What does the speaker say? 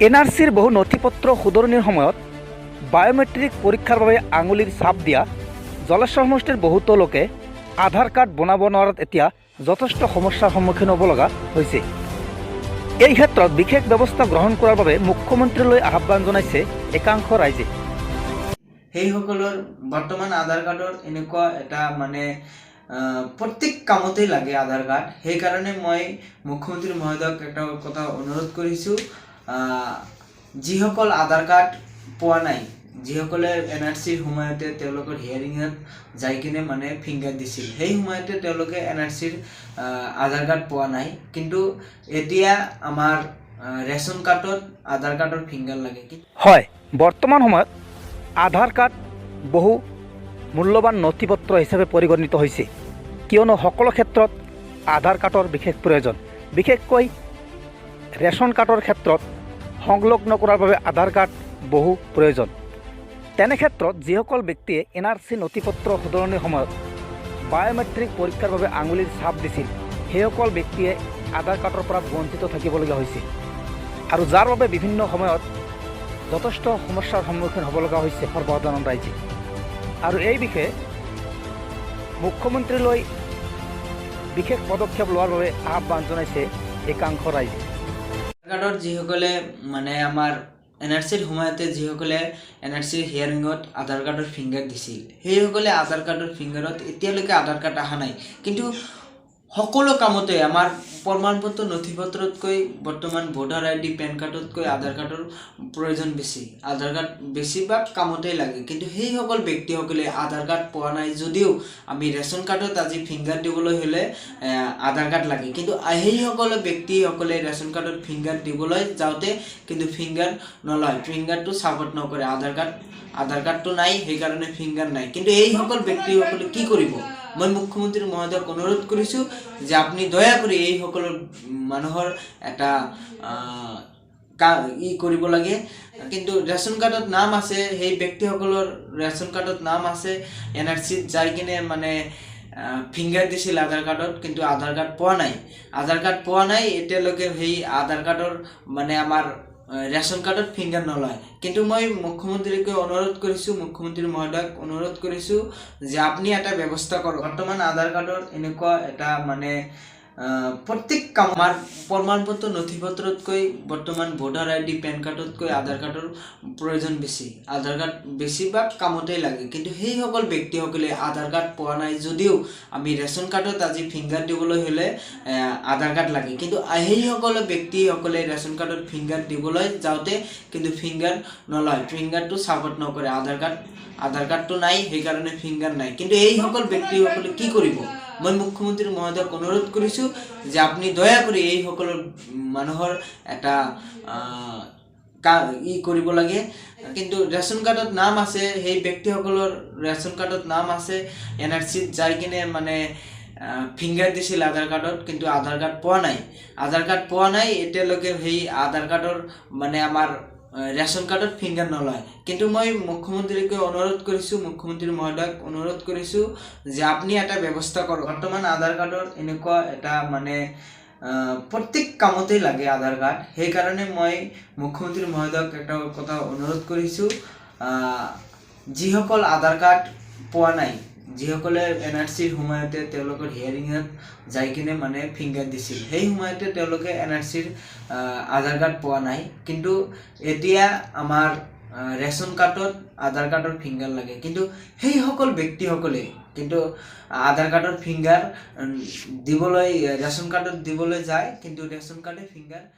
এনআৰচিৰ বহু নথি পত্ৰ শুধৰণিৰ সময়ত বায়'মেট্ৰিক পৰীক্ষাৰ বাবে আঙুলিৰ ছাপ দিয়া জলেশ্বৰ সমষ্টিৰ বহুতো লোকে আধাৰ কাৰ্ড বনাব নোৱাৰাত এতিয়া যথেষ্ট সমস্যাৰ সন্মুখীন হ'ব লগা হৈছে। এই ক্ষেত্ৰত বিশেষ ব্যৱস্থা গ্ৰহণ কৰাৰ বাবে মুখ্যমন্ত্ৰীলৈ আহ্বান জনাইছে একাংশ ৰাইজে। সেইসকলৰ বৰ্তমান আধাৰ কাৰ্ডৰ এনেকুৱা এটা মানে প্ৰত্যেক কামতেই লাগে আধাৰ কাৰ্ড। সেইকাৰণে মই মুখ্যমন্ত্ৰী মহোদয়ক এটা কথা অনুৰোধ কৰিছোঁ, যিসকল আধাৰ কাৰ্ড পোৱা নাই, যিসকলে এনআৰচিৰ সময়তে তেওঁলোকৰ হিয়াৰিঙত যাই কিনে মানে ফিংগাৰ দিছিল, সেই সময়তে তেওঁলোকে এনআৰচিৰ আধাৰ কাৰ্ড পোৱা নাই। কিন্তু এতিয়া আমাৰ ৰেচন কাৰ্ডত আধাৰ কাৰ্ডৰ ফিংগাৰ লাগে। হয়, বৰ্তমান সময়ত আধাৰ কাৰ্ড বহু মূল্যৱান নথি পত্ৰ হিচাপে পৰিগণিত হৈছে, কিয়নো সকলো ক্ষেত্ৰত আধাৰ কাৰ্ডৰ বিশেষ প্ৰয়োজন। বিশেষকৈ ৰেচন কাৰ্ডৰ ক্ষেত্ৰত সংলগ্ন কৰাৰ বাবে আধাৰ কাৰ্ড বহু প্ৰয়োজন। তেনে ক্ষেত্ৰত যিসকল ব্যক্তিয়ে এনআৰচি নথি পত্ৰ শুধৰণিৰ সময়ত বায়'মেট্ৰিক পৰীক্ষাৰ বাবে আঙুলিৰ ছাপ দিছিল, সেইসকল ব্যক্তিয়ে আধাৰ কাৰ্ডৰ পৰা বঞ্চিত থাকিবলগীয়া হৈছে আৰু যাৰ বাবে বিভিন্ন সময়ত যথেষ্ট সমস্যাৰ সন্মুখীন হ'ব লগা হৈছে সৰ্বসাধাৰণ ৰাইজে। আৰু এই বিষয়ে মুখ্যমন্ত্ৰীলৈ বিশেষ পদক্ষেপ লোৱাৰ বাবে আহ্বান জনাইছে একাংশ ৰাইজে। আধাৰ কাৰ্ডত যিসকলে মানে আমাৰ এনআৰচিৰ সময়তে যিসকলে এনআৰচিৰ হিয়াৰিঙত আধাৰ কাৰ্ডৰ ফিংগাৰ দিছিল, সেইসকলে আধাৰ কাৰ্ডৰ ফিংগাৰত এতিয়ালৈকে আধাৰ কাৰ্ড অহা নাই। কিন্তু সকলো কামতে আমাৰ প্ৰমাণ পত্ৰ, নথি পত্ৰতকৈ বৰ্তমান ভোটাৰ আইডি, পেন কাৰ্ডতকৈ আধাৰ কাৰ্ডৰ প্ৰয়োজন বেছি। আধাৰ কাৰ্ড বেছিভাগ কামতেই লাগে। কিন্তু সেইসকল ব্যক্তিসকলে আধাৰ কাৰ্ড পোৱা নাই যদিও আমি ৰেচন কাৰ্ডত আজি ফিংগাৰ দিবলৈ হ'লে আধাৰ কাৰ্ড লাগে। কিন্তু সেইসকল ব্যক্তিসকলে ৰেচন কাৰ্ডত ফিংগাৰ দিবলৈ যাওঁতে কিন্তু ফিংগাৰ নলয়, ফিংগাৰটো ছাপৰ্ট নকৰে। আধাৰ কাৰ্ডটো নাই, সেইকাৰণে ফিংগাৰ নাই। কিন্তু এইসকল ব্যক্তিসকলে কি কৰিব? মই মুখ্যমন্ত্ৰী মহোদয়ক অনুৰোধ কৰিছোঁ যে আপুনি দয়া কৰি এইসকল মানুহৰ এটা ই কৰিব লাগে। কিন্তু ৰেচন কাৰ্ডত নাম আছে, সেই ব্যক্তিসকলৰ ৰেচন কাৰ্ডত নাম আছে, এনআৰচিত যাই কিনে মানে ফিংগাৰ দিছিল আধাৰ কাৰ্ডত, কিন্তু আধাৰ কাৰ্ড পোৱা নাই। আধাৰ কাৰ্ড পোৱা নাই, এতিয়ালৈকে সেই আধাৰ কাৰ্ডৰ মানে আমাৰ ৰেচন কাৰ্ডত ফিংগাৰ নলয়। কিন্তু মই মুখ্যমন্ত্ৰীক অনুৰোধ কৰিছোঁ, মুখ্যমন্ত্ৰী মহোদয়ক অনুৰোধ কৰিছোঁ যে আপুনি এটা ব্যৱস্থা কৰক। বৰ্তমান আধাৰ কাৰ্ডৰ এনেকুৱা এটা মানে প্ৰত্যেক কাম আমাৰ প্ৰমাণ পত্ৰ, নথি পত্ৰতকৈ বৰ্তমান ভোটাৰ আইডি, পেন কাৰ্ডতকৈ আধাৰ কাৰ্ডৰ প্ৰয়োজন বেছি। আধাৰ কাৰ্ড বেছিভাগ কামতেই লাগে। কিন্তু সেইসকল ব্যক্তিসকলে আধাৰ কাৰ্ড পোৱা নাই যদিও আমি ৰেচন কাৰ্ডত আজি ফিংগাৰ দিবলৈ হ'লে আধাৰ কাৰ্ড লাগে। কিন্তু সেইসকল ব্যক্তিসকলে ৰেচন কাৰ্ডত ফিংগাৰ দিবলৈ যাওঁতে কিন্তু ফিংগাৰ নলয়, ফিংগাৰটো ছাপৰ্ট নকৰে। আধাৰ কাৰ্ডটো নাই, সেইকাৰণে ফিংগাৰ নাই। কিন্তু এইসকল ব্যক্তিসকলে কি কৰিব? মই মুখ্যমন্ত্ৰী মহোদয়ক অনুৰোধ কৰিছোঁ যে আপুনি দয়া কৰি এইসকল মানুহৰ এটা ই কৰিব লাগে। কিন্তু ৰেচন কাৰ্ডত নাম আছে, সেই ব্যক্তিসকলৰ ৰেচন কাৰ্ডত নাম আছে, এনআৰচিত যাই কিনে মানে ফিংগাৰ দিছিল আধাৰ কাৰ্ডত, কিন্তু আধাৰ কাৰ্ড পোৱা নাই। আধাৰ কাৰ্ড পোৱা নাই, এতিয়ালৈকে সেই আধাৰ কাৰ্ডৰ মানে আমাৰ ৰেচন কাৰ্ডত ফিংগাৰ নলয়। কিন্তু মই মুখ্যমন্ত্ৰীক অনুৰোধ কৰিছোঁ, মুখ্যমন্ত্ৰী মহোদয়ক অনুৰোধ কৰিছোঁ যে আপুনি এটা ব্যৱস্থা কৰক। বৰ্তমান আধাৰ কাৰ্ডৰ এনেকুৱা এটা মানে প্ৰত্যেক কামতেই লাগে আধাৰ কাৰ্ড। সেইকাৰণে মই মুখ্যমন্ত্ৰী মহোদয়ক এটা কথা অনুৰোধ কৰিছোঁ, যিসকল আধাৰ কাৰ্ড পোৱা নাই, যিসকলে এনআৰচিৰ সময়তে তেওঁলোকৰ হিয়াৰিঙত যাই কিনে মানে ফিংগাৰ দিছিল, সেই সময়তে তেওঁলোকে এনআৰচিৰ আধাৰ কাৰ্ড পোৱা নাই। কিন্তু এতিয়া আমাৰ ৰেচন কাৰ্ডত আধাৰ কাৰ্ডৰ ফিংগাৰ লাগে। কিন্তু সেইসকল ব্যক্তিসকলে কিন্তু আধাৰ কাৰ্ডৰ ফিংগাৰ দিবলৈ ৰেচন কাৰ্ডত দিবলৈ যায়, কিন্তু ৰেচন কাৰ্ডে ফিংগাৰ